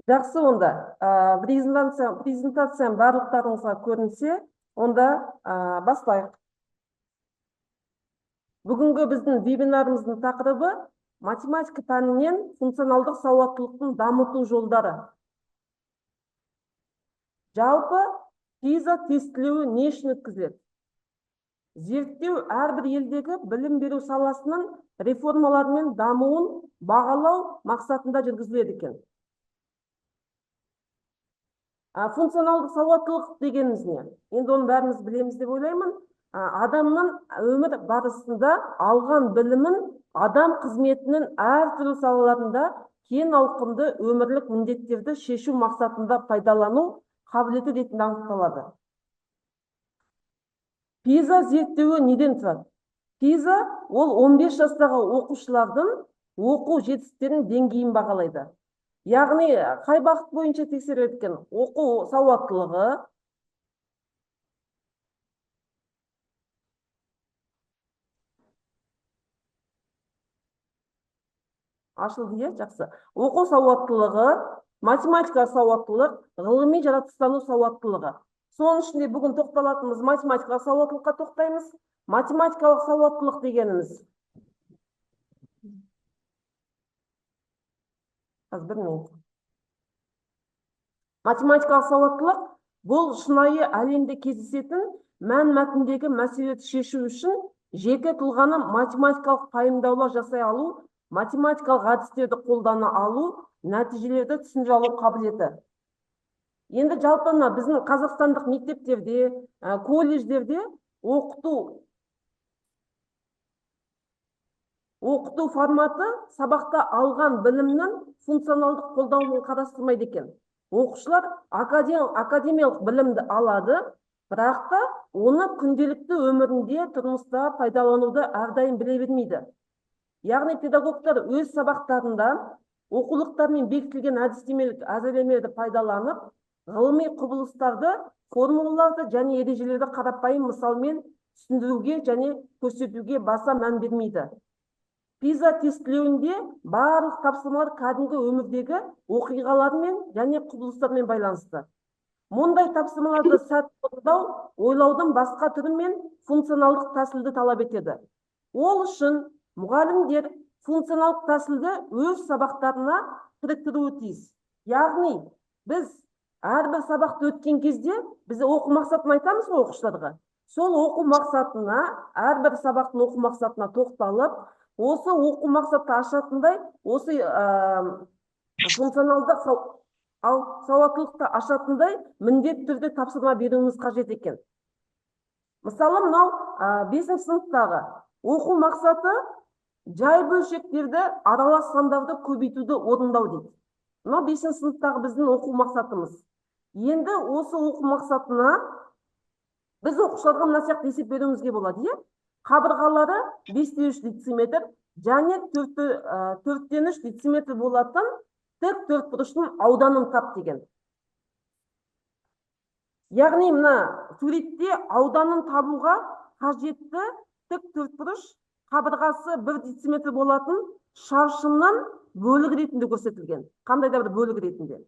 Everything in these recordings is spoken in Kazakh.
Жақсы онда. Презентациям барлықтарыңызға көрінсе, онда бастайық. Бүгінгі біздің вебинарымыздың тақырыбы математика пәнінен функционалдық сауаттылықтың дамыту жолдары. Жалпы PISA тестілеуі не үшін өткізіледі? Зерттеу әрбір елдегі білім беру саласының реформалары мен дамуын бағалау мақсатында жүргізіледі екен. Функционалдық сауаттылық дегеніміз не? Енді оны бәріміз білеміз деп ойлаймын. Адамның өмір барысында алған білімін адам қызметінің әртүрлі салаларында кең ауқымды өмірлік міндеттерді шешу мақсатында пайдалану қабілеті ретінде анықталады. PISA зерттеуі неден тұрады? PISA ол 15 жастағы оқушылардың оқу жетістіктерінің деңгейін бағалайды. Яғни қай бағыт бойынша тексеріледі екен? Оқу сауаттылығы, ашылды, иә, жақсы. Оқу сауаттылығы, математика сауаттылық, ғылыми жаратылыстану сауаттылығы. Соның ішінде бүгін тоқталатынымыз математикалық сауаттылыққа тоқтаймыз. Математикалық сауаттылық дегеніміз. Қазір бір минут. Математикалық сауаттылық бұл шынайы әлемде кездесетін мән мәтіндегі мәселелерді шешу үшін жеке тұлғаны математикалық пайымдаулар жасай алу, математикалық әдістерді қолдана алу, нәтижелерді түсіндіре алу қабілеті. Енді жалпы мына біздің қазақстандық мектептерде, колледждерде оқыту форматы сабақта алған білімнің функционалдық қолдануын қарастырмайды екен. Оқушылар академиялық білімді алады, бірақ та оны күнделікті өмірінде, тұрмыста пайдалануды әрдайым біле бермейді. Яғни педагогтар өз сабақтарында оқулықтармен бекітілген әдістемелік әзірлемелерді пайдаланып, ғылыми құбылыстарды, формулаларды және ережелерді қарапайым мысалмен түсіндіруге және көрсетуге баса мән бермейді. PISA тестілеуінде барлық тапсырмалар кәдімгі өмірдегі оқиғалармен және құбылыстармен байланысты. Мұндай тапсырмаларды сәтті орындау ойлаудың басқа түрі мен функционалдық тәсілді талап етеді. Ол үшін мұғалімдер функционалдық тәсілді өз сабақтарына кіріктіруі тиіс. Яғни біз әрбір сабақты өткен кезде біз оқу мақсатын айтамыз ғой оқушыларға. Сол оқу мақсатына, әрбір сабақтың оқу мақсатына тоқталып, осы оқу мақсатты ашатындай, осы функционалдық сауаттылықты ашатындай міндетті түрде тапсырма беруіміз қажет екен. Мысалы, мынау 5 сыныптағы оқу мақсаты жай бөлшектерді аралас сандарды көбейтуді орындау дейді. Мынау 5 сыныптағы біздің оқу мақсатымыз. Енді осы оқу мақсатына біз оқушыларға мына сияқты есеп беруімізге болады, иә? Қабырғалары 5-3 дециметр және 4-3 дециметр болатын тік төрт бұрыштың ауданын тап деген. Яғни мына суретте ауданын табуға қажетті тік төрт бұрыш қабырғасы 1 дециметр болатын шаршының бөлігі ретінде көрсетілген. Қандай да бір бөлігі ретінде.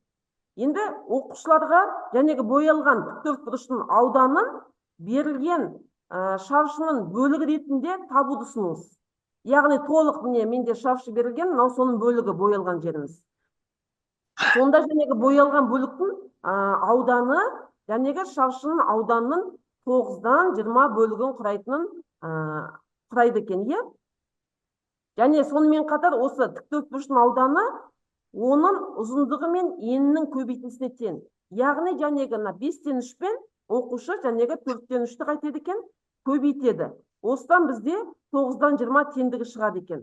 Енді оқушыларға жәнегі боялған тік төрт бұрыштың ауданын берілген шаршының бөлігі ретінде табуды ұсыныңыз. Яғни толық міне менде шаршы берілген, мынау соның бөлігі боялған жеріміз. Сонда жәнегі боялған бөліктің ауданы жәнегі шаршының ауданының 9-дан 20 бөлігін құрайтынын құрайды екен, иә? Және сонымен қатар осы тік төртбұрыштың ауданы оның ұзындығы мен енінің көбейтіндісіне тең. Яғни жәнегі мына 5-тен 3 пен оқушы жәнегі 4-тен 3-ті қайтеді екен? Көбейтеді. Осыдан бізде 9-дан 20 теңдігі шығады екен.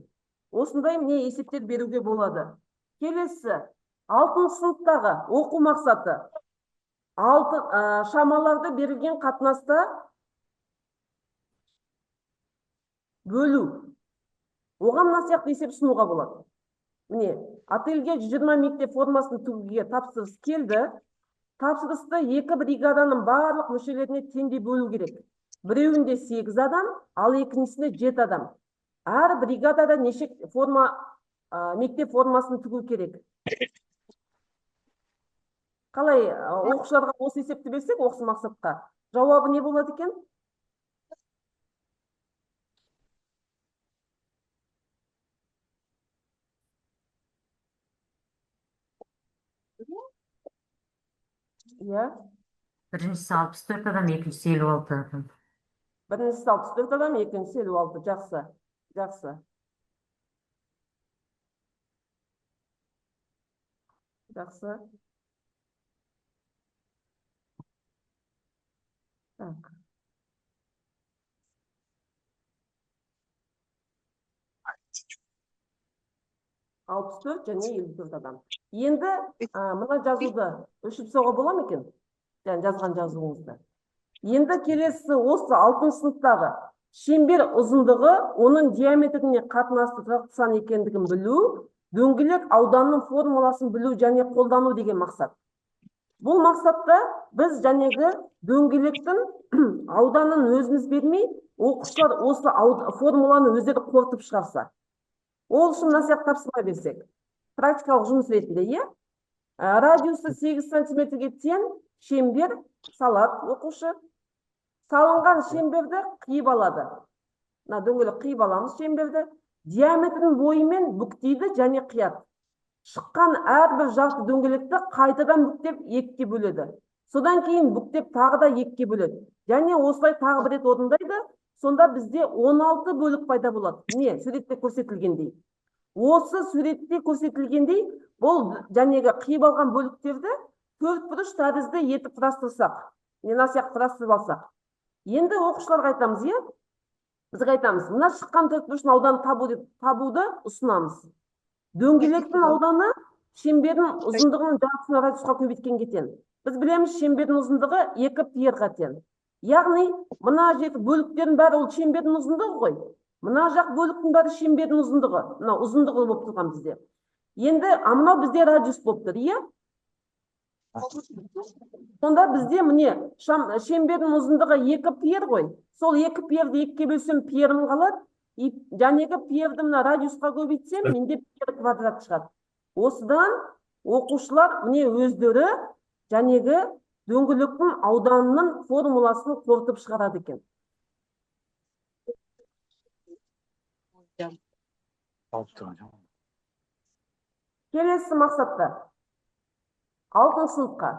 Осындай міне есептер беруге болады. Келесі, 6 сыныптағы оқу мақсаты. 6 шамаларды берілген қатынаста бөлу. Оған мына сияқты есеп ұсынуға болады. Міне, отельге 120 мектеп формасын тігуге тапсырыс келді. Тапсырысты екі бригаданың барлық мүшелеріне теңдей бөлу керек. Біреуінде 8 адам, ал екіншісінде 7 адам. Әр бригадада неше мектеп формасын тігу керек? Қалай, оқушыларға осы есепті берсек, осы мақсатқа жауабы не болады екен? Иә. Біріншісі 64 адам, екіншісі 56 адам. Біріншісі 64 адам, екіншісі 56. Жақсы, жақсы, жақсы. Так, 64 және 54 адам. Енді мына жазуды өшіріп тастауға бола ма екен, жаңа жазған жазуыңызды? Енді келесі, осы алтыншы сыныптағы шеңбер ұзындығы оның диаметріне қатынасты тұрақты сан екендігін білу, дөңгелек ауданның формуласын білу және қолдану деген мақсат. Бұл мақсатта біз жәнегі дөңгелектің ауданын өзіміз бермей, оқушылар осы формуланы өздері қорытып шығарса, ол үшін мына сияқты тапсырма берсек, практикалық жұмыс ретінде, иә. Радиусы 8 сантиметрге тең шеңбер салады оқушы. Салынған шеңберді қиып алады. Мына дөңгелек қиып аламыз шеңберді. Диаметрін бойымен бүктейді және қияды. Шыққан әрбір жарты дөңгелекті қайтадан бүктеп екіге бөледі. Содан кейін бүктеп тағы да екіге бөледі. Және осылай тағы бір рет орындайды. Сонда бізде 16 бөлік пайда болады. Міне, суретте көрсетілгендей. Осы суретте көрсетілгендей, бұл жәнегі қиып алған бөліктерді төрт бұрыш тәрізді етіп құрастырсақ, мына сияқты құрастырып алсақ. Енді оқушыларға айтамыз, иә? Бізге айтамыз, мына шыққан төрт бұрыштың ауданын табу деп табуды ұсынамыз. Дөңгелектің ауданы шеңбердің ұзындығының жартысын радиусқа көбейткенге тең. Біз білеміз, шеңбердің ұзындығы 2 пи р-ға тең. Яғни, мына жерді бөліктердің бәрі ол шеңбердің ұзындығы ғой. Мына жақ бөліктің бәрі шеңбердің ұзындығы. Мына ұзындығы болып тұрған бізде. Енді, мынау бізде радиус болып тұр, иә? Сонда бізде міне шеңбердің ұзындығы 2 пи р ғой. Сол 2 пи р-ді екіге бөлсем пи р-ім қалады. И жәнегі пи р-ді мына радиусқа көбейтсем, менде пи р квадрат шығады. Осыдан оқушылар міне өздері жәнегі дөңгелектің ауданының формуласын қорытып шығарады екен. Келесі мақсатта алтыншы сыныпқа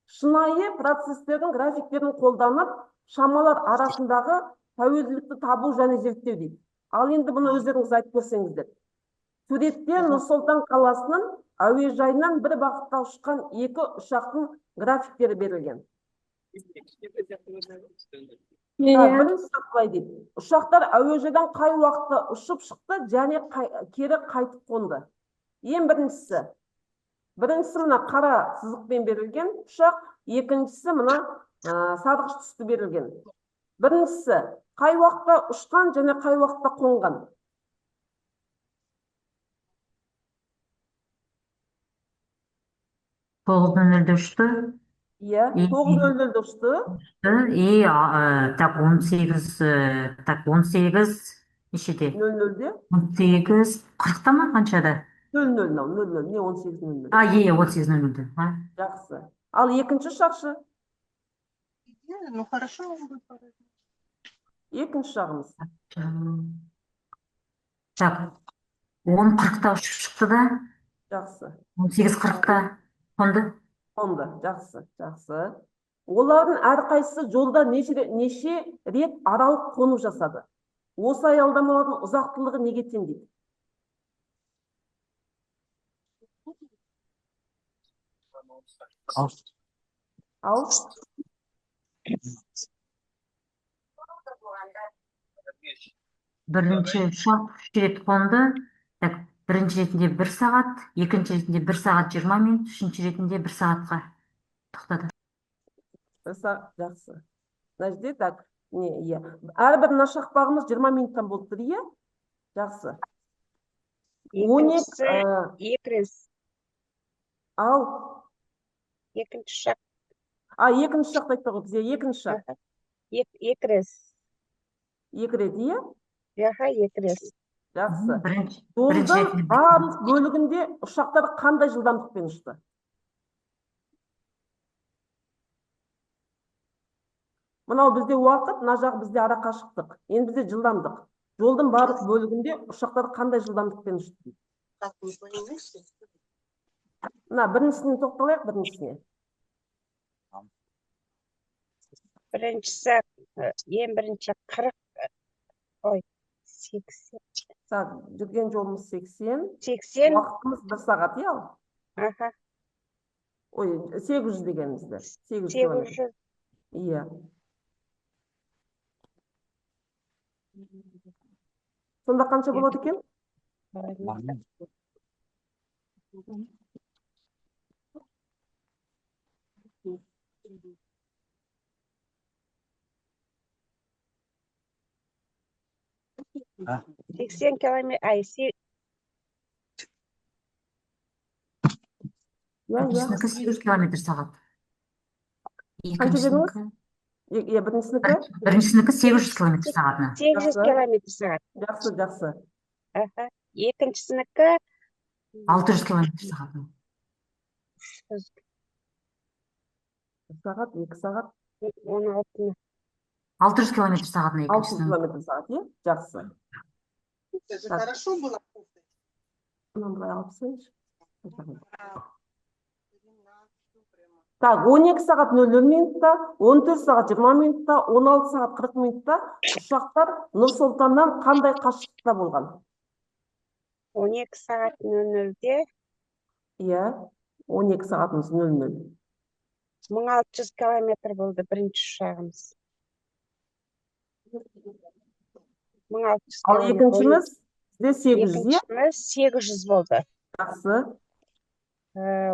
шынайы процестердің графиктерін қолданып шамалар арасындағы тәуелділікті табу және зерттеу дейді. Ал енді бұны өздеріңіз айтып көрсеңіздер. Суретте Нұр-Сұлтан қаласының әуежайынан бір бағытта ұшқан екі ұшақтың графиктері берілген. Бірінші сұрақ былай дейді. Ұшақтар әуежайдан қай уақытта ұшып шықты және кері қайтып қонды? Ең біріншісі. Біріншісі мына қара сызықпен берілген ұшақ, екіншісі мына сарғыш түсті берілген. Біріншісі қай уақытта ұшқан және қай уақытта қонған? 9:00-де ұшты. Иә, 9:00-де ұшты. И, так, 18, так, 18 нешеде? 00-де. 18:40-та ма, қаншада? 00 мынау, 00, не 18:00. А, е, 18:00-де. А? Жақсы. Ал екінші ұшақшы? Ну, хорошо. Екінші ұшағымыз. Так, 10:40-та ұшып шықты да. Жақсы. 18:40-та қонды. Қонды. Жақсы, жақсы. Олардың әрқайсысы жолда неше рет аралық қону жасады. Осы аялдамалардың ұзақтылығы неге тең дейді? Ал? Бірінші ұшақ үш рет қонды. Так, бірінші ретінде 1 сағат, екінші ретінде 1 сағат 20 минут, үшінші ретінде 1 сағатқа тоқтады. 1 сағат, жақсы. Мына жерде так, не, иә. Әрбір мына шақпағымыз 20 минуттан болып тұр, иә? Жақсы. Он екі, Екіншісі екі рет. Ал? Екінші ұшақ. А, екінші ұшақты айтпай қойдық бізде, екінші ұшақ. Аха. Екі рет. Екі рет, иә? Аха, екі рет. Жақсы. Бірінші Жолдың ретінде бір барлық бөлігінде ұшақтар қандай жылдамдықпен ұшты? Мынау бізде уақыт, мына жағы бізде ара қашықтық. Енді бізде жылдамдық. Жолдың барлық бөлігінде ұшақтар қандай жылдамдықпен ұшты дейді. Так, не понимаешь? Мына біріншісіне тоқталайық, біріншісіне. Біріншісі, ең бірінші 40, ой, 80, Так, жүрген жолымыз 80, 80, уақытымыз 1 сағат, иә? Аха. Ой, 800 дегенімізді. 800 километр. 800. Иә. Сонда қанша болады екен? Километр. 80 километр, ай, Иә. Біріншісінікі 800 километр сағат. Қанша дедіңіз? Екіншісінікі Иә, біріншісінікі? Біріншісінікі 800 километр сағатына. 800 Жақсы. Километр сағат. Жақсы, жақсы. Аха. Екіншісінікі 600 километр сағатына. 1 сағат, 2 сағат, 16-ны. 600 километр сағатына 600 екіншісінің. Километр сағат, иә? Жақсы. Это же Так. хорошо было. Мынаны былай алып тастайыншы. Так, 12 сағат 00 минутта, 14 сағат 20 минутта, 16 сағат 40 минутта ұшақтар Нұр-Сұлтаннан қандай қашықтықта болған? 12 сағат 00-де Иә, 12 сағатымыз 00. 1600 километр болды бірінші ұшағымыз. 1600 Ал километр. екіншіміз бізде 800, иә? Екіншіміз 800 болды. Жақсы.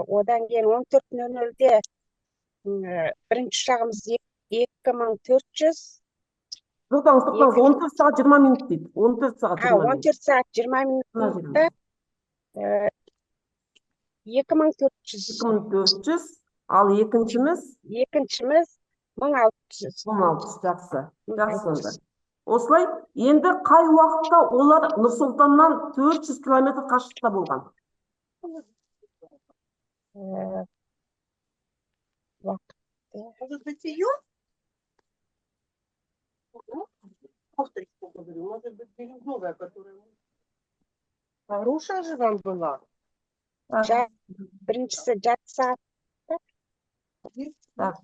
Одан кейін 14:00-де бірінші ұшағымыз 2400. Тоқтаңыз, тоқтаңыз, 14 сағат 20 минут дейді. 14 сағат А, 20 минут. 14 сағат 20 Мына минутта 2400. 2400, ал екіншіміз Екіншіміз 1600. 1600, жақсы. Жақсы онда. 1600. Осылай, енді қай уақытта олар Нұр-Сұлтаннан 400 километр қашықтықта болған? Уақыт. Может быть, ее? Кофточку, говорю, может быть, бирюзовая, которая... Хорошая же вам была. Так, Біріншісі жарты сағат, так.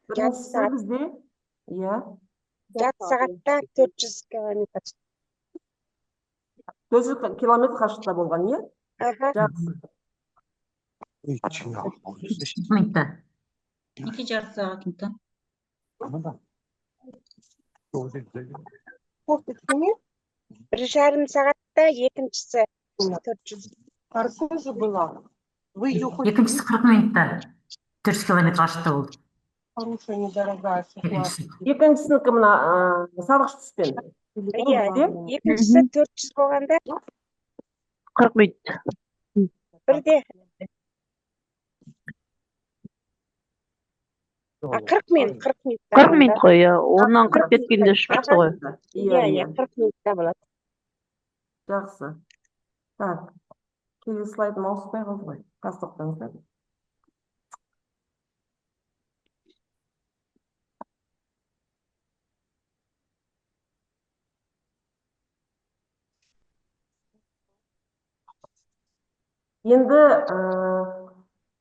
Біріншісі сағат. Бізде, иә, жарты сағатта 400 километр. 400 километр қашықтықта болған, иә? Аха. Жақсы. Минутта. Екі жарты сағатында. Кофточку нет? 1,5 сағатта екіншісі 400. Хорошо же была. Вы ее хоть Екіншісі 40 минутта 400 километр қашықтықта болды. Хорошая, недорогая, 16. Екіншісі. Екіншісінікі мына сарғыш түспен. Ол Иә, бізде екіншісі 400 болғанда 40 минут. Бірде 40 минут, 40 минутта 40 минут болғанда. Қой, иә. Оннан 40 кеткенде ұшып шықты ғой. Иә, Иә, иә. 40 минутта болады. Жақсы. Так, келесі слайдым ауыспай қалды ғой. Қазір, тоқтаңыздар. Енді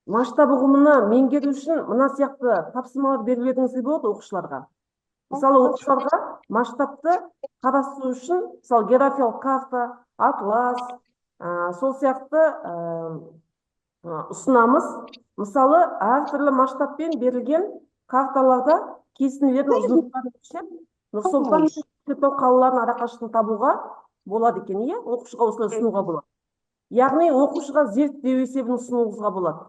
масштаб ұғымына меңгеру үшін мына сияқты тапсырмалар берулеріңізге болады оқушыларға. Мысалы, оқушыларға масштабты қарастыру үшін, мысалы, географиялық карта, атлас, сол сияқты ұсынамыз. Мысалы, әртүрлі масштабпен берілген карталарда кесінділердің ұзындықтарын өлшеп, Нұр-Сұлтан мен Көкшетау қалаларының арақашықтығын табуға болады екен, иә? Оқушыға осылай ұсынуға болады. Яғни оқушыға зерттеу есебін ұсынуыңызға болады.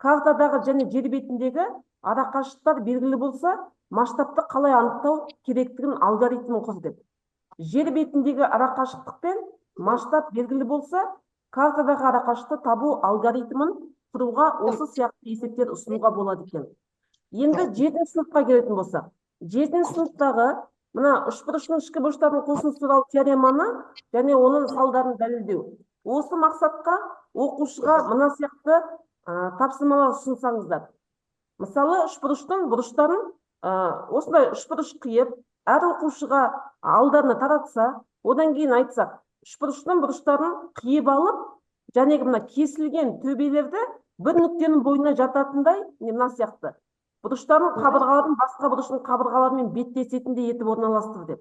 Картадағы және жер бетіндегі арақашықтықтар белгілі болса, масштабты қалай анықтау керектігін алгоритмін құр деп. Жер бетіндегі арақашықтық пен масштаб белгілі болса, картадағы арақашықтықты табу алгоритмін құруға осы сияқты есептер ұсынуға болады екен. Енді жетінші сыныпқа келетін болсақ, жетінші сыныптағы мына үшбұрыштың ішкі бұрыштарының қосындысы туралы теореманы және оның салдарын дәлелдеу. Осы мақсатқа оқушыға мына сияқты тапсырмалар ұсынсаңыздар. Мысалы, үшбұрыштың бұрыштарын Осындай үшбұрыш қиып, әр оқушыға алдарына таратса, одан кейін айтсақ, үшбұрыштың бұрыштарын қиып алып, жәнегі мына кесілген төбелерді бір нүктенің бойына жататындай, міне, мына сияқты бұрыштардың қабырғаларын басқа бұрыштың қабырғаларымен беттесетіндей етіп орналастыр деп.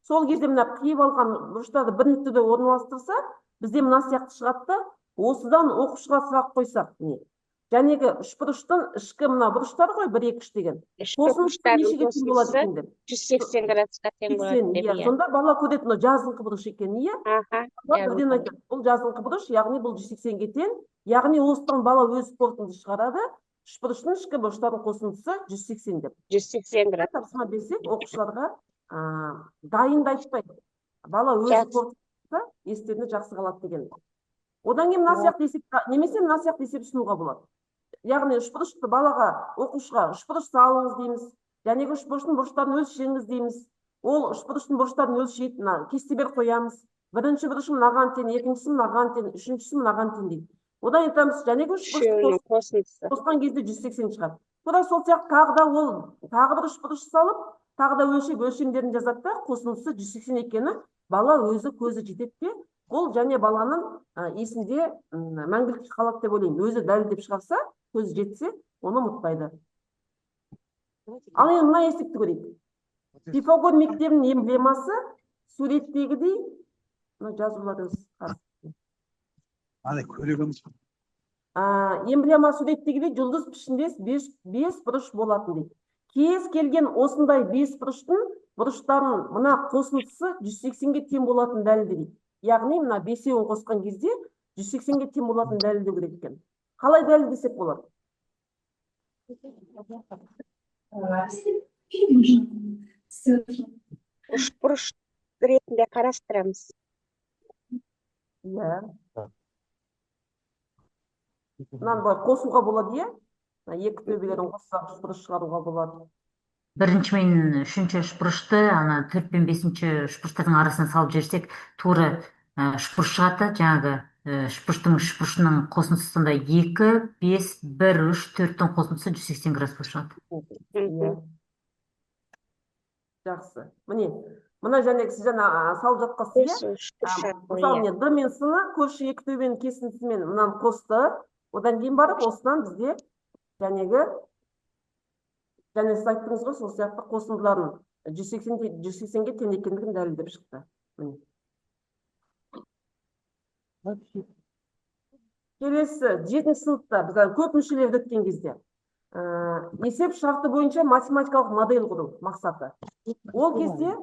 Сол кезде мына қиып алған бұрыштарды бір нүктеде орналастырса, бізде мына сияқты шығады да, осыдан оқушыға сұрақ қойсақ, міне, жәнегі үшбұрыштың ішкі мына бұрыштары ғой, бір, екі, үш деген, Ішкі қосындысы бұрыштардың нешеге тең болады қосындысы екен деп. 180 градусқа тең болады 80, деп, иә. иә. Сонда бала көреді, мынау жазыңқы бұрыш екенін, иә. Бала бірден айтады, бұл жазыңқы бұрыш, яғни бұл 180-ге тең, яғни осыдан бала өз қорытынды шығарады, үшбұрыштың ішкі бұрыштарының қосындысы 180 деп. 180 градус. Тапсырма берсек, оқушыларға дайынды айтпайды. Бала өзі қорытындысы естеріне жақсы қалады деген. Одан кейін мына сияқты есеп немесе мына сияқты есеп ұсынуға болады. Яғни үшбұрышты балаға, оқушыға үшбұрыш салыңыз дейміз. Және үшбұрыштың бұрыштарын өлшеңіз дейміз. Ол үшбұрыштың бұрыштарын өлшейді, мына кестелер қоямыз. Бірінші бұрышы мынаған тең, екіншісі мынаған тең, үшіншісі мынаған тең дейді. Одан айтамыз, және үшбұрышты Үшеуінің қосындысы. қосқан кезде 180 шығады. Тура сол сияқты тағы да ол тағы бір үшбұрыш салып, тағы да өлшеп, өлшемдерін жазады да, қосындысы 180 екені бала өзі көзі жетеді де, ол және баланың есінде мәңгілікке қалады деп ойлаймын. Өзі дәлелдеп шығарса, көзі жетсе, оны ұмытпайды. Ал енді мына есепті көрейік. Пифагор мектебінің эмблемасы суреттегідей, мына жазулар өзі қарсы. Ана көрегіміз. Эмблема суреттегідей жұлдыз пішіндес бес бұрыш болатын дейді. Кез келген осындай бес бұрыштың бұрыштарын мына қосындысы 180-ге тең болатын дәлелде дейді. Яғни мына бесеуін қосқан кезде 180-ге тең болатын дәлелдеу керек екен. Қалай дәлелдесек болады? Үшбұрыш ретінде қарастырамыз. Иә. Мынаны былай қосуға болады, иә? Мына екі төбелерін қоссақ, үшбұрыш шығаруға болады. Бірінші мен үшінші үшбұрышты ана төрт пен бесінші үшбұрыштардың арасына салып жіберсек, тура үшбұрыш шығады да, жаңағы үшбұрыштың үшбұрышының қосындысы сонда екі, бес, бір, үш, төрттің қосындысы 180 градус болып шығады. Иә. Жақсы. Міне, мына және сіз жаңа салып жатқансыз, иә? Қосу үшбұрыш арқылы, Мысалы, иә. міне, Д мен С-ны көрші екі төбенің кесіндісімен мынаны қосты. Одан кейін барып осыдан бізде жәнегі, және сіз айттыңыз ғой, сол сияқты қосындыларын 180-ге тең екендігін дәлелдеп шықты. Міне. Келесі жетінші сыныпта біз ана көп мүшелерді өткен кезде есеп шарты бойынша математикалық модель құру мақсаты. Ол кезде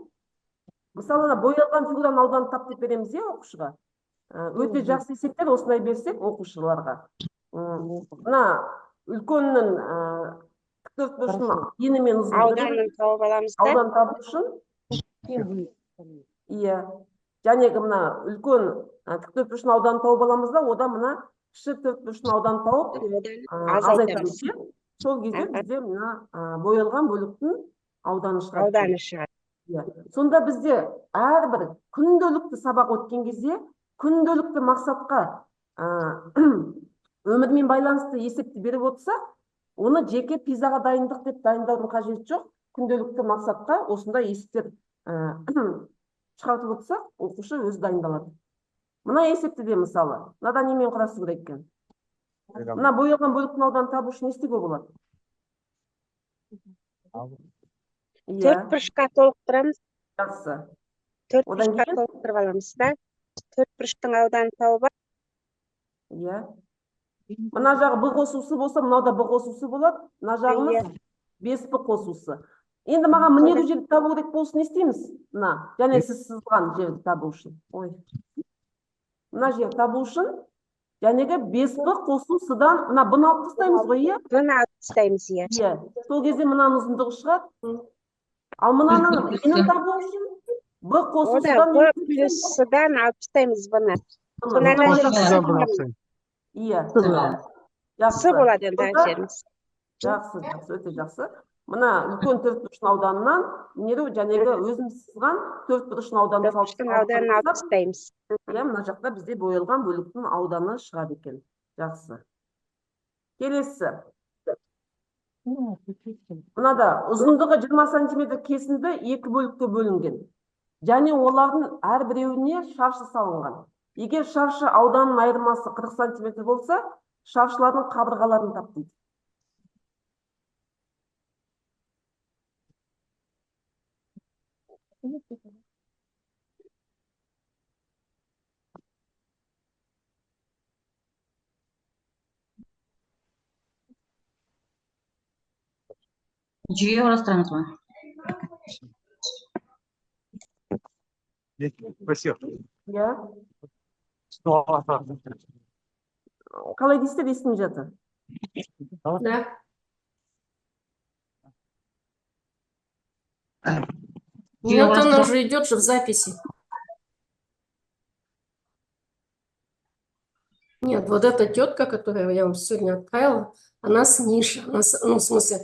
мысалы ана боялған фигураның ауданын тап деп береміз, иә, оқушыға. Өте жақсы есептер осындай берсек оқушыларға. Мына үлкеннің тіктөртбұрыштың ені мен ұзындығы Ауданын тауып аламыз да. Аудан табу үшін, иә, жәнегі мына үлкен тіктөртбұрыштың ауданын тауып аламыз да, одан мына кіші төртбұрыштың ауданын тауып, Ауданын азайтамыз, азайтамыз. иә. Сол кезде бізде мына боялған бөліктің ауданы шығады. Ауданы шығады. Иә. Сонда бізде әрбір күнделікті сабақ өткен кезде күнделікті мақсатқа өмірмен байланысты есепті беріп отырсақ, оны жеке пизаға дайындық деп дайындаудың қажеті жоқ. Күнделікті мақсатқа осындай есептер шығартып отырсақ, оқушы өзі дайындалады. Мына есепті де мысалы, мынада немен құрастыру керек екен? Мына боялған бөліктің ауданын табу үшін не істеуге болады? Иә. Төрт бұрышқа толықтырамыз. Жақсы. Төрт Одан бұрышқа кейін? толықтырып аламыз да. Төрт бұрыштың ауданын тауып алып. Иә. Мына жағы Б қосу С болса, мынау да Б қосу С болады. Мына жағымыз 5 Б қосу С. Енді маған мына жерді табу керек болсын, не істейміз? Мына, және сіз сызған жерді табу үшін. Ой. Мына жерді табу үшін жәнегі 5 Б қосу С-дан мына Б-ны алып тастаймыз ғой, иә? Б-ны алып тастаймыз, иә. Иә. Сол кезде мынаның ұзындығы шығады. Ал мынаның енін табу үшін Б қосу Ода С-дан Б плюс С-дан алып тастаймыз Б-ны. Сонда ана Мына жерде жақта С болады. Иә. С болады. Жақсы. С болады енді ана Сонда жеріміз. Жақсы, жақсы, өте жақсы. Мына үлкен төртбұрыштың ауданынан неру жәнегі өзіміз сызған төртбұрыштың ауданын Төрт бұрыштың ауданын алып тастаймыз. Иә, мына жақта бізде боялған бөліктің ауданы шығады екен. Жақсы. Келесі. Мынада ұзындығы 20 сантиметр кесінді екі бөлікке бөлінген және олардың әрбіреуіне шаршы салынған. Егер шаршы ауданының айырмасы 40 сантиметр болса, шаршылардың қабырғаларын тап дейді. Жүйе құрастырамыз ғой. Спасибо. Иә, қалай дейсіздер, естімей жатыр. Да. Жүйе Нет, она құрастыру. уже идет же в записи. Нет, вот эта тетка, которую я вам сегодня отправила, она с Ниши. Она ну, в смысле,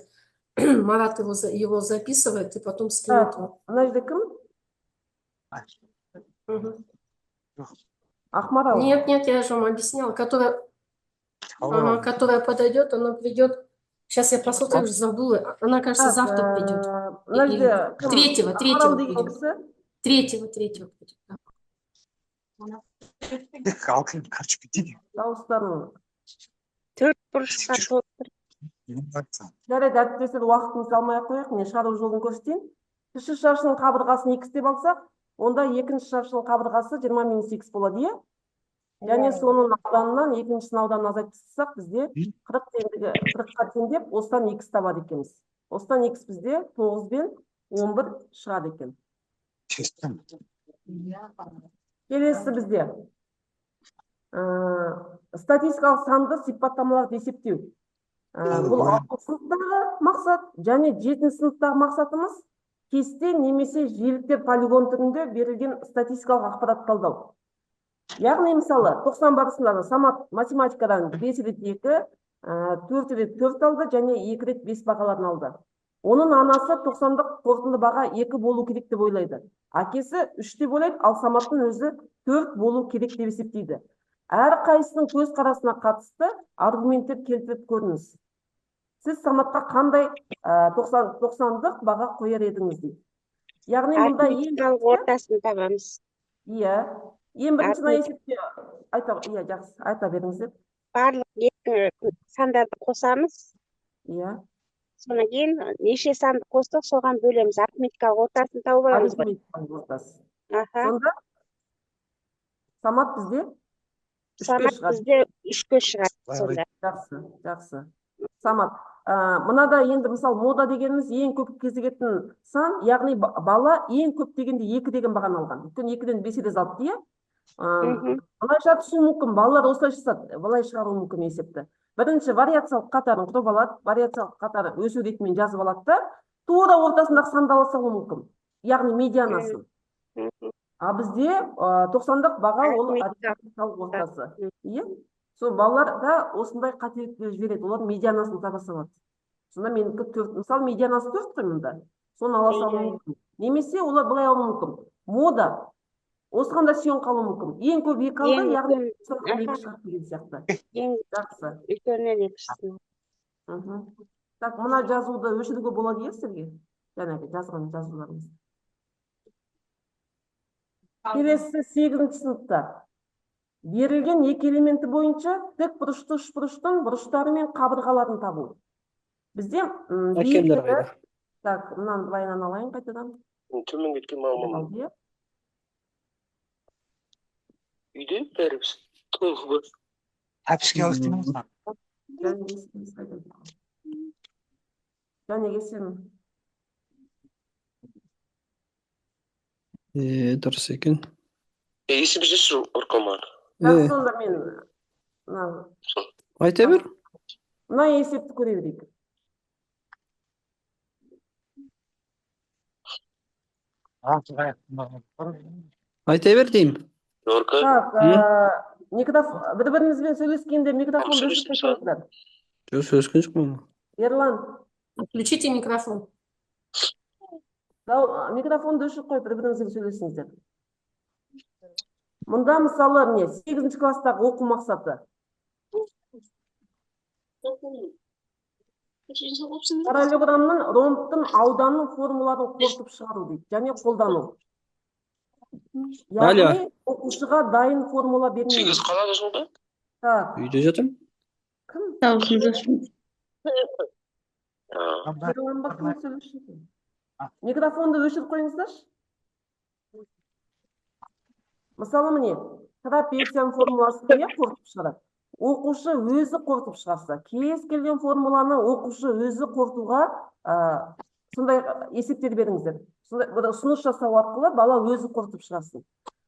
Марат его записывает и потом скинет Так, вам. мына жерде кім? Мгм. Ақмарал. Нет, нет, я же вам объясняла, которая, ага, которая подойдет, она придет. Сейчас я посмотрю, уже забыла. Она, кажется, Так, завтра придет. Мына Или жерде кім? третьего, Ақмарал третьего деген придет. кісі. Третьего, третьего придет. Да. Дауыстарын. Төрт бұрышқа толтыр. Жарайды, әріптестер, уақытымызды алмай ақ қояйық. Мен шығару жолын көрсетейін. Кіші шаршының қабырғасын х деп алсақ, онда екінші шаршының қабырғасы 20 минус х болады, иә? Және соның ауданынан екіншісінің ауданын азайтып тастасақ, бізде 40 теңдігі 40-қа теңдеп, осыдан х табады екенбіз. Осыдан х бізде 9 бен 11 шығады екен. Келесі бізде статистикалық санды сипаттамаларды есептеу. Бұл алтыншы сыныптағы мақсат және жетінші сыныптағы мақсатымыз кесте немесе жиіліктер полигон түрінде берілген статистикалық ақпарат талдау. Яғни, мысалы, 90 барысында Самат математикадан 5 рет 2, 4 рет 4 алды және 2 рет 5 бағаларын алды. Оның анасы 90-дық қорытынды баға 2 болу керек деп ойлайды. Әкесі 3 деп ойлайды, ал Саматтың өзі 4 болу керек деп есептейді. Әр қайсысының көзқарасына қатысты аргументтер келтіріп көріңіз. Сіз Саматқа қандай 90-дық баға қояр едіңіз дейді. Яғни мұнда ең Арифметикалық ортасын табамыз. Иә, ең бірінші мына Арифметик- есепте айта, иә, жақсы, айта беріңіздер. Барлық екі сандарды қосамыз. Иә. Содан кейін неше санды қостық, соған бөлеміз. Арифметикалық ортасын тауып аламыз ғой. Арифметикалық ортасы. Аха. Сонда Самат бізде үшке Самат шығады. Бізде үшке шығады сонда. Жақсы, жақсы. Самат, мынада енді мысалы мода дегеніміз ең көп кезігетін сан, яғни бала ең көп дегенде 2 деген бағаны алған. Өйткені 2-ден 5 рет алыпты, иә? Былайша түсу мүмкін, балалар осылай жасады, былай шығаруы мүмкін есепті. Бірінші вариациялық қатарын құрып алады, вариациялық қатары өсу ретімен жазып алады да, тура ортасындағы санды ала салуы мүмкін, яғни медианасын. А бізде 90-дық баға ол арифметикалық ортасы. Иә? Сол балалар да осындай қателіктер жібереді, олар медианасын таба салады. Сонда менікі 4, мысалы медианасы 4 қой мында. Соны ала салуы мүмкін. Немесе олар былай алуы мүмкін. Мода осыған да сүйеніп қалуы мүмкін. Ең көп 2 алды, Ең яғни үлкен, содан 2 аха. шығады деген сияқты. Ең Жақсы. үлкенінен екіншісін. Так, мына жазуды өшіруге болады иә сіздерге? Жаңағы жазған жазуларымыз. Келесі 8 сыныпта. Берілген екі элементі бойынша тік бұрышты үшбұрыштың бұрыштары мен қабырғаларын табу. Бізде, Әкемдер биіктігі қайда? Так, мынаны былайынан алайын қайтадан. Төмен кеткен мамам. Иә. Үйде бәріміз толық бір. Тәпішке ауыстырмыз. Және кесемін. Дұрыс екен. Есімізде ұрқаман. Жақсы, сонда мен мына Айта бер. Мына есепті көре берейік. Айта бер деймін. Нұрка. Так, микрофон, бір-бірімізбен сөйлескенде микрофонды өшіріп қойсаңыздар. Жоқ, сөйлескен жоқпын. Ерлан. Включите микрофон. Микрофонды өшіріп қойып бір-біріңізбен сөйлесіңіздер. Мұнда мысалы міне 8 класстағы оқу мақсаты. Параллелограммның, ромбтың ауданын формулаларын қорытып шығару дейді және қолдану. Алло. Яғни оқушыға дайын формула бермейміз. 8 қаладасың ба? Так, Үйде жатырмын. кім? А, Ерлан ба, кім сөйлеуші екен? Микрофонды өшіріп қойыңыздаршы. Мысалы, міне, трапецияның формуласын, иә, қорытып шығарады. Оқушы өзі қорытып шығарса, кез келген формуланы оқушы өзі қорытуға сондай есептер беріңіздер. Сондай бір ұсыныс жасау арқылы бала өзі қорытып шығарсын.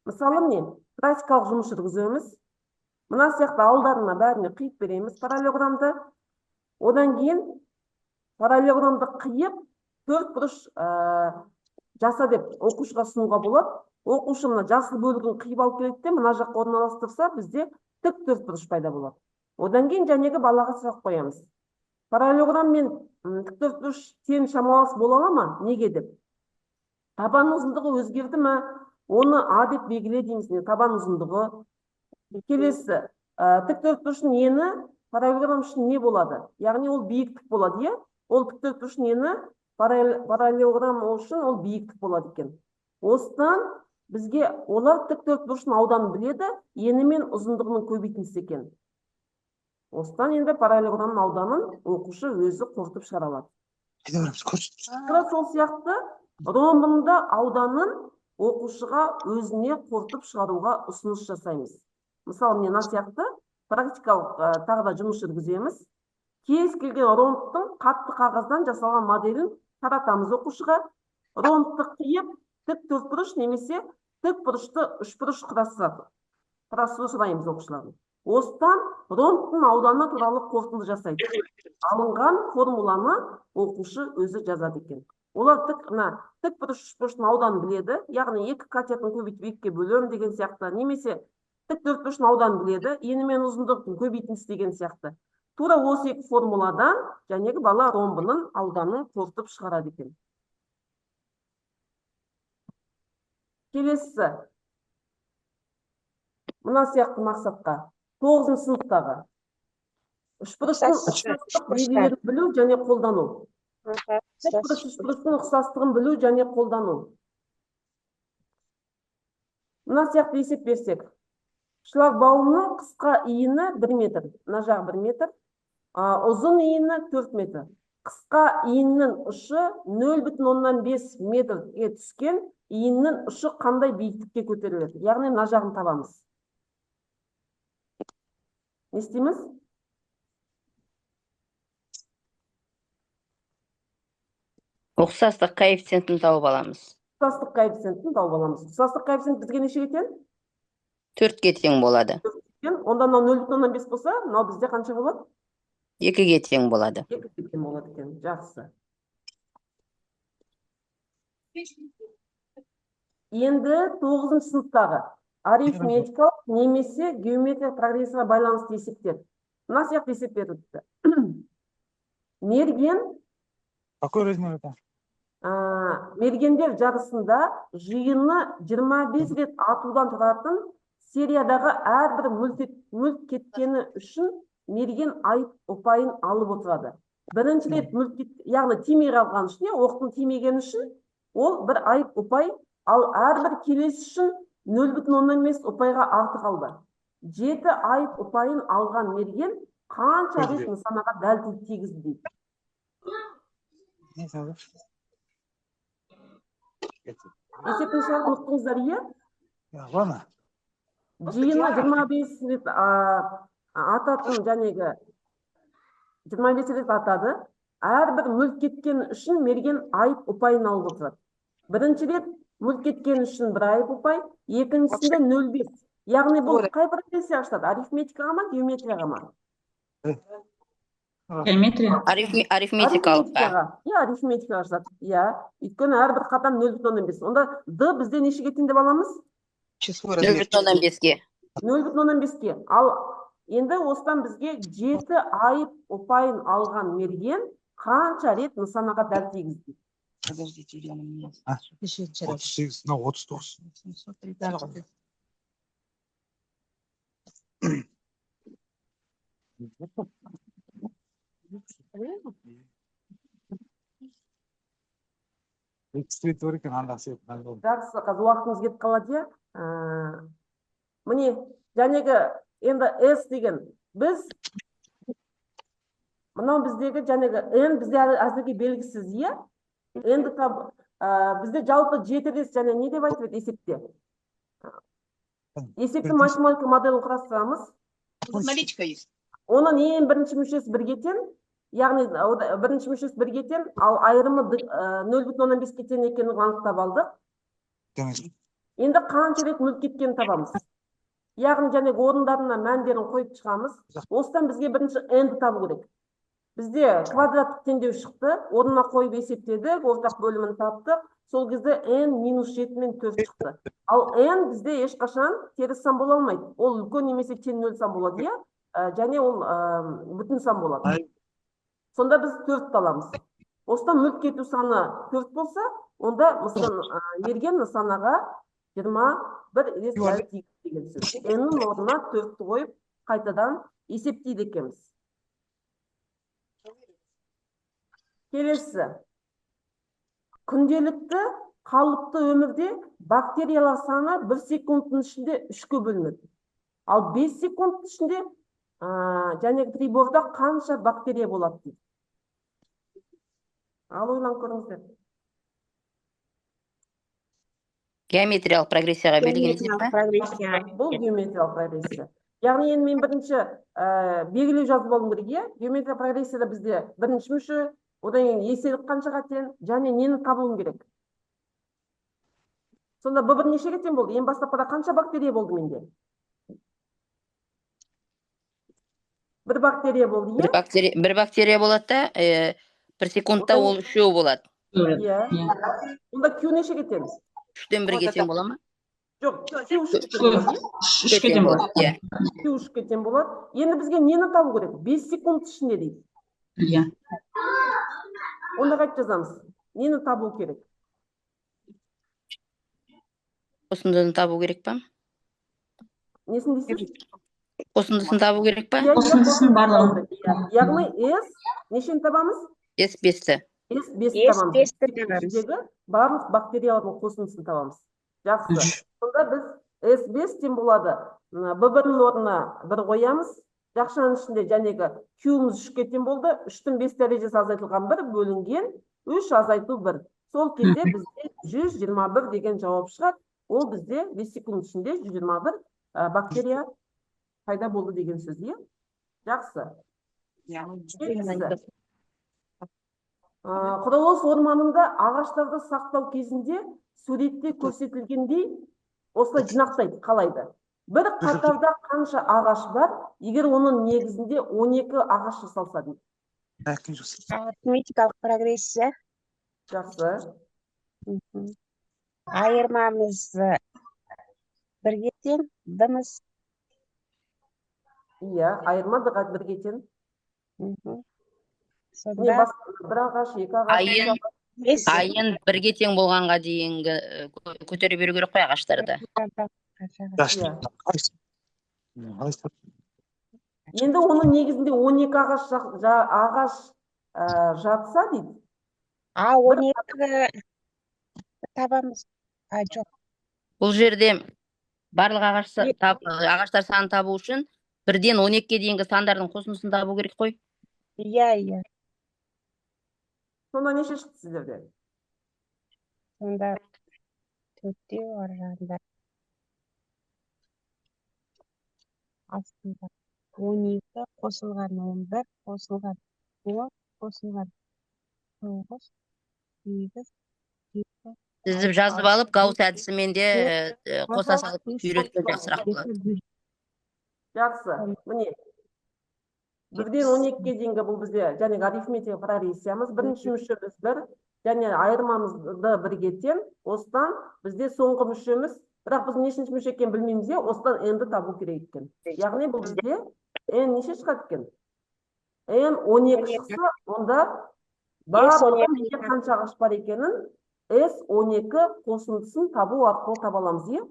Мысалы, міне, практикалық жұмыс жүргіземіз. Мына сияқты алдарына бәріне қиып береміз параллелограммды. Одан кейін параллелограммды қиып, төрт бұрыш жаса деп оқушыға ұсынуға болады. Оқушы мына жасыл бөлігін қиып алып келеді де, мына жаққа орналастырса, бізде тік төрт бұрыш пайда болады. Одан кейін жәнегі балаға сұрақ қоямыз. Параллелограмм мен тік төрт бұрыш тең шамалас бола ала ма? Неге деп. Табан ұзындығы өзгерді ме? Оны А деп белгіле дейміз. Міне, табан ұзындығы. Келесі, тік төрт бұрыштың ені параллелограмм үшін не болады? Яғни ол биіктік болады, иә? Ол тік төрт бұрыштың ені параллелограмм үшін ол биіктік болады екен. Осыдан бізге олар тік төрт бұрыштың ауданын біледі, ені мен ұзындығының көбейтіндісі екен. Осыдан енді параллелограммның ауданын оқушы өзі қорытып шығара алады. Қайда барамыз? Көрсет. Тура сол сияқты ромбының да ауданын оқушыға өзіне қорытып шығаруға ұсыныс жасаймыз. Мысалы, міне, мына сияқты практикалық тағы да жұмыс жүргіземіз. Кез келген ромбтың қатты қағаздан жасалған моделін таратамыз оқушыға. Ромбты қиып, тік төртбұрыш немесе тік бұрышты үшбұрыш құрастырады. Құрастыру сұраймыз оқушылардан. Осыдан ромбтың ауданы туралы қорытынды жасайды. Алынған формуланы оқушы өзі жазады екен. Олар мына тік бұрыш үшбұрыштың ауданын біледі, яғни екі катетін көбейтіп екіге бөлемін деген сияқты, немесе тік төртбұрыштың ауданын біледі, ені мен ұзындықтың көбейтіндісі деген сияқты. Тура осы екі формуладан жәнегі бала ромбының ауданын қорытып шығарады екен. Келесі. Мына сияқты мақсатқа. 9 сыныптағы. Үшбұрыштың Ұқсас ұқсастық үшбұрыштар. белгілерін білу және қолдану. Тікбұрыш Ұқсас үшбұрыштың ұқсастығын білу және қолдану. Мына сияқты есеп берсек. Шлагбаумның қысқа иіні 1 метр, мына жағы 1 метр, ұзын иіні 4 метр. Қысқа иіннің ұшы 0,5 метрге түскен иіннің ұшы қандай биіктікке көтеріледі? Яғни мына жағын табамыз. Не істейміз? Ұқсастық коэффициентін тауып аламыз. Ұқсастық коэффициентін тауып аламыз. Ұқсастық коэффициент бізге нешеге тең? 4-ке тең болады. Тең. Онда мынау 0,5 болса, мынау бізде қанша болады? 2-ге тең болады. 2-ге тең болады екен. Жақсы. Енді 9 сыныптағы арифметикалық немесе геометриялық прогрессияға байланысты есептер. Мына сияқты есеп беріліпті. Мерген Какой размер это? Мергендер жарысында жиыны 25 рет атудан тұратын сериядағы әрбір мүлт кеткені үшін мерген айып ұпайын алып отырады. Бірінші рет мүлт кет, яғни тимей қалған үшін, иә, оқтың тимегені үшін ол бір айып ұпай, ал әрбір келесі үшін 0,5 ұпайға артық алды. 7 айып ұпайын алған мерген қанша рет нысанаға дәл тигізді дейді. Есептің шартын ұқтыңыздар, иә? Ладно. Жиыны 25 рет ататын жәнегі 25 рет атады. Әрбір мүлт кеткен үшін мерген айып ұпайын алып отырады. Бірінші рет мүлт кеткен үшін бір айып ұпай, екіншісінде 0,5. Яғни бұл қай прогрессияға жатады? Арифметикаға ма, геометрияға ма? Геометрия. Арифметикалыққа. Арифметикаға. Иә, арифметикаға жатады. Иә, өйткені әрбір қадам 0,5. Онда D бізде нешеге тең деп аламыз? Число 0,5-ке. 0,5-ке. Ал енді осыдан бізге 7 айып ұпайын алған мерген қанша рет нысанаға дәл тигізді? Подождите, Ульяна, мне. А? 38, мынау 39. Свет бар екен, анда свет. Жақсы, қазір уақытымыз кетіп қалады, иә. Міне, жәнегі енді S деген біз мынау біздегі жәнегі N бізде әзірге белгісіз, иә? Енді бізде жалпы жеті рет және не деп айтып еді есепте? Есептің математика моделін құрастырамыз. Наличка есть. Оның ең бірінші мүшесі бірге тең, яғни бірінші мүшесі бірге тең, ал айырымы 0,5-ке тең екенін анықтап алдық. Енді қанша рет мүлт кеткенін табамыз. Яғни және орындарына мәндерін қойып шығамыз. Осыдан бізге бірінші n-ді табу керек. Бізде квадраттық теңдеу шықты, орнына қойып есептедік, ортақ бөлімін таптық. Сол кезде n минус 7 мен 4 шықты. Ал n бізде ешқашан теріс сан бола алмайды. Ол үлкен немесе тең нөл сан болады, иә? Және ол бүтін сан болады. Сонда біз 4-ті аламыз. Осыдан мүлт кету саны 4 болса, онда мерген нысанаға 21 рет дәл тиді деген сөз. N-нің орнына 4-ті қойып, қайтадан есептейді екенбіз. Келесі. Күнделікті қалыпты өмірде бактериялар саны 1 секундтың ішінде 3-ке бөлінеді. Ал 5 секундтың ішінде және приборда қанша бактерия болады дейді. Ал ойланып көріңіздер. Геометриялық прогрессияға берілген есеп пе? Бұл геометриялық прогрессия. Яғни енді мен бірінші белгілеу жазып алуым керек, иә? Геометриялық прогрессияда бізде бірінші мүше, одан кейін еселік қаншаға тең, және нені табуым керек? Сонда Б1 нешеге тең болды? Ең бастапқыда қанша бактерия болды менде? Бір бактерия болды, иә? Бір бактерия болады да, бір секундта ол үшеу болады. Иә. Онда Q нешеге тең? 3-тен 1-ге тең бола ма? Жоқ, Q 3-ке тең болады. 3-ке тең болады, иә. Q 3-ке тең болады. Енді бізге нені табу керек? 5 секунд ішінде дейді. Иә. Онда қайтып жазамыз? Нені табу керек? Қосындыны табу керек па? Несін дейсіз? Қосындысын табу керек па? Иә, Қосындысын барлығын. Яғни S нешені табамыз? S 5-ті. S 5-ті табамыз. S 5-ті табамыз. Барлық бактериялардың қосындысын табамыз. Жақсы. Сонда біз S 5 тең болады. Б1-нің орнына 1 қоямыз. Жақшаның ішінде жәнегі Q-міз 3-ке тең болды. 3-тің 5 дәрежесі азайтылған 1 бөлінген 3 азайту 1. Сол кезде бізде 121 деген жауап шығады. Ол бізде 5 секунд ішінде 121 бактерия пайда болды деген сөз, иә? Жақсы. Келесі. Құрылыс орманында ағаштарды сақтау кезінде суретте көрсетілгендей осылай жинақтайды, қалайды. Бір қатарда қанша ағаш бар, егер оның негізінде 12 ағаш жасалса дейді. Арифметикалық прогрессия. Жақсы. Айырмамыз бірге тең, дымыз. Иә, айырма бірге тең. Сонда бір ағаш, екі ағаш. Айын бірге тең болғанға дейінгі көтере беру керек қой ағаштарды. Енді оның негізінде 12 ағаш жатса дейді. А 12 табамыз. А жоқ. Бұл жерде барлық ағаштар санын табу үшін бірден 12-ге дейінгі сандардың қосындысын табу керек қой. Иә, иә. Сонда неше шықты сіздерде? Сонда төртеу ар жағында. Астында 12 қосылған 11 қосылған 10 қосылған 9 8 7. Тізіп жазып алып, Гаусс әдісімен де қоса салып үйреткен жақсырақ болады. Жақсы. Міне. Бірден 12-ге дейінгі бұл бізде және арифметика прогрессиямыз. Бірінші мүшеміз 1, және айырмамызды бірге тең. Осыдан бізде соңғы мүшеміз, бірақ біз нешінші мүше екенін білмейміз, иә, осыдан n-ді табу керек екен. Яғни бұл бізде n неше шығады екен? N 12 шықса, онда барлығы менде қанша ағаш бар екенін S 12 қосындысын табу арқылы таба аламыз, иә?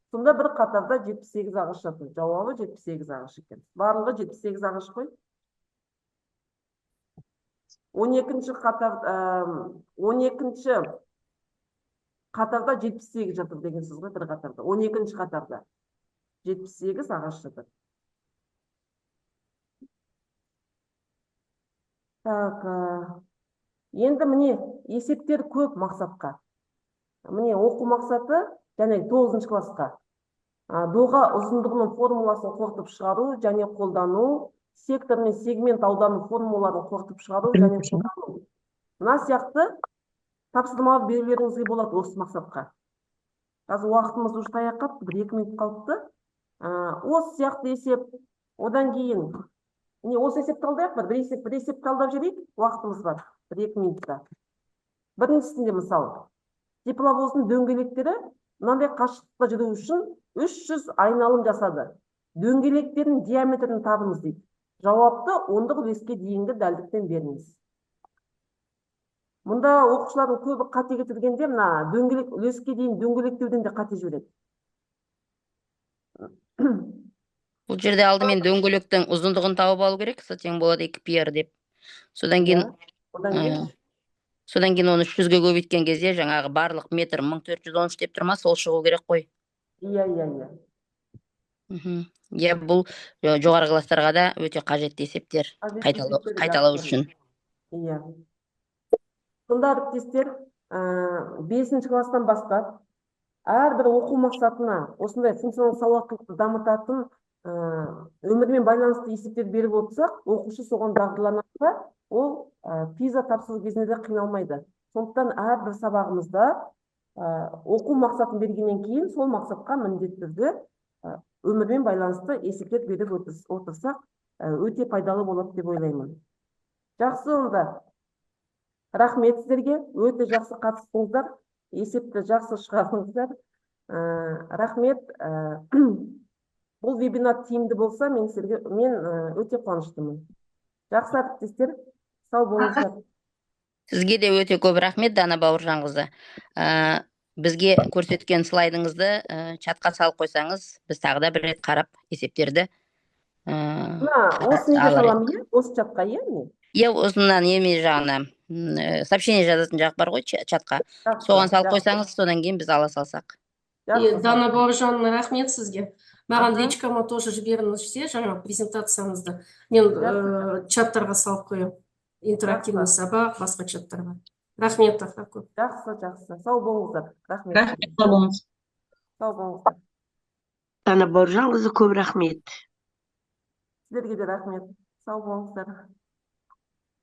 Сонда бір қатарда 78 ағаш жатыр. Жауабы 78 ағаш екен. Барлығы 78 ағаш қой. 12-ші қатар, 12-ші Қатарда 78 жатыр деген сөз ғой, бір қатарда. 12-ші қатарда 78 ағаш жатыр. Так, енді міне есептер көп мақсатқа. Міне оқу мақсаты және 9 классқа. Доға ұзындығының формуласын қорытып шығару және қолдану, сектор мен сегмент ауданы формулаларын қорытып шығару және қолдану. Мына сияқты тапсырмалар берулеріңізге болады осы мақсатқа. Қазір уақытымыз уже таяқ қалыпты, 1-2 минут қалыпты. Осы сияқты есеп, одан кейін міне осы есеп талдайық, бір есеп талдап жіберейік, уақытымыз бар, 1-2 минутта. Біріншісінде мысалы, тепловоздың дөңгелектері мынандай қашықтықта жүру үшін 300 айналым жасады. Дөңгелектердің диаметрін табыңыз дейді. Жауапты ондық үлеске дейінгі дәлдікпен беріңіз. Мұнда оқушылардың көбі қате кетіргенде мына дөңгелек үлеске дейін дөңгелектеуден де қате жібереді. Бұл жерде алдымен дөңгелектің ұзындығын тауып алу керек, с тең болады 2 пи ар деп. Содан кейін содан кейін оны 300-ге көбейткен кезде жаңағы барлық метр 1413 деп тұр ма, сол шығу керек қой. Иә, иә, иә. Иә, бұл жоғарғы класстарға да өте қажетті есептер қайталау үшін. Иә. Сонда әріптестер, 5 класстан бастап әрбір оқу мақсатына осындай функционалдық сауаттылықты дамытатын өмірмен байланысты есептер беріп отырсақ, оқушы соған дағдыланады, ол ПИЗа тапсыру кезінде де қиналмайды. Сондықтан әрбір сабағымызда оқу мақсатын бергеннен кейін сол мақсатқа міндетті түрде өмірмен байланысты есептер беріп отырсақ, өте пайдалы болады деп ойлаймын. Жақсы онда. Рахмет сіздерге, өте жақсы қатыстыңыздар, есепті жақсы шығардыңыздар. Рахмет. Бұл вебинар тиімді болса, мен сіздерге, мен өте қуаныштымын. Жақсы әріптестер, сау болыңыздар. Сізге де өте көп рахмет, Дана Бауыржанқызы. Бізге көрсеткен слайдыңызды чатқа салып қойсаңыз, біз тағы да бір рет қарап есептерді Мына, осы неге алар саламын, едік. иә? Осы чатқа, иә, міне? Иә, осынан еме жағына, сообщение жазатын жақ бар ғой чатқа. Жақсы, Соған салып жақсы. қойсаңыз, содан кейін біз ала салсақ. Жақсы, Дана Бауыржанова, рахмет сізге. Маған Аха. личкама тоже жіберіңізші, жаңа презентацияңызды. Мен Жақсы. чаттарға салып қоямын. Интерактивный Жақсы. сабақ, басқа чаттарға. Рахмет, аха, көп. Жақсы, жақсы. Сау болыңыздар. Рахмет. Рахмет, сау болыңыз. Сау болыңыздар. Дана Бауыржанқызы, көп рахмет. Сіздерге де рахмет. Сау болыңыздар.